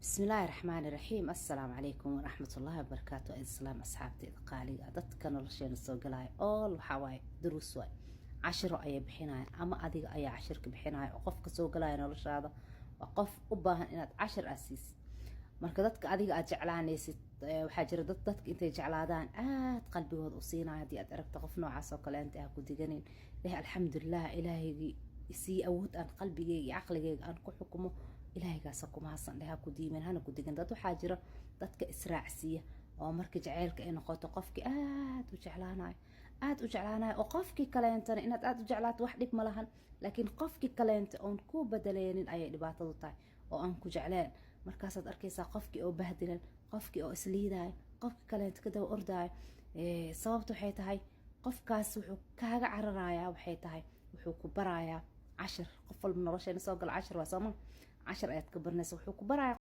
Bismillaahi raxmaani raxiim. Assalaamu calaykum waraxmatullaahi wabarakaatu. Islaam asxaabteeda qaaliga, dadka nolosheena soo galaya all waxaa waaye duruus waay, cashiro ayay bixinayaan ama adiga ayaa cashirka bixinaya, oo qofka soo galaya noloshaada waa qof u baahan inaad cashir aad siisid. Marka dadka adiga aad jeclaanaysid, waxaa jira dad dadka intay jeclaadaan aad qalbigooda u siinaya. Haddii aad aragto qof noocaas oo kale, inta ha ku diganin, leh alxamdulilah, Ilaahaygi isii awood aan qalbigeyga iyo caqligeyga aan ku xukumo, Ilaahaygaasa ku mahadsan dheh. Ha ku diimin, hana ku digan. Dad waxaa jira dadka israacsiiya, oo marka jaceylka ay noqoto qofkii aad u jeclaanayo, aada u jeclaanayo, oo qofkii kaleentana inaad aada u jeclaato wax dhib ma lahan, laakiin qofkii kaleenta oon ku bedeleynin ayay dhibaatadu tahay, oo aan ku jecleen. Markaasaad arkaysaa qofkii oo bahdilan, qofkii oo isliidaayo, qofkii kaleenta ka daba ordaayo. Sababta waxay tahay qofkaas wuxuu kaaga cararayaa, waxay tahay wuxuu ku barayaa cashir. Qof walba nolosheena soo gala cashir waa sooma, cashir ayaad ka baranaysa, wuxuu ku barayaa.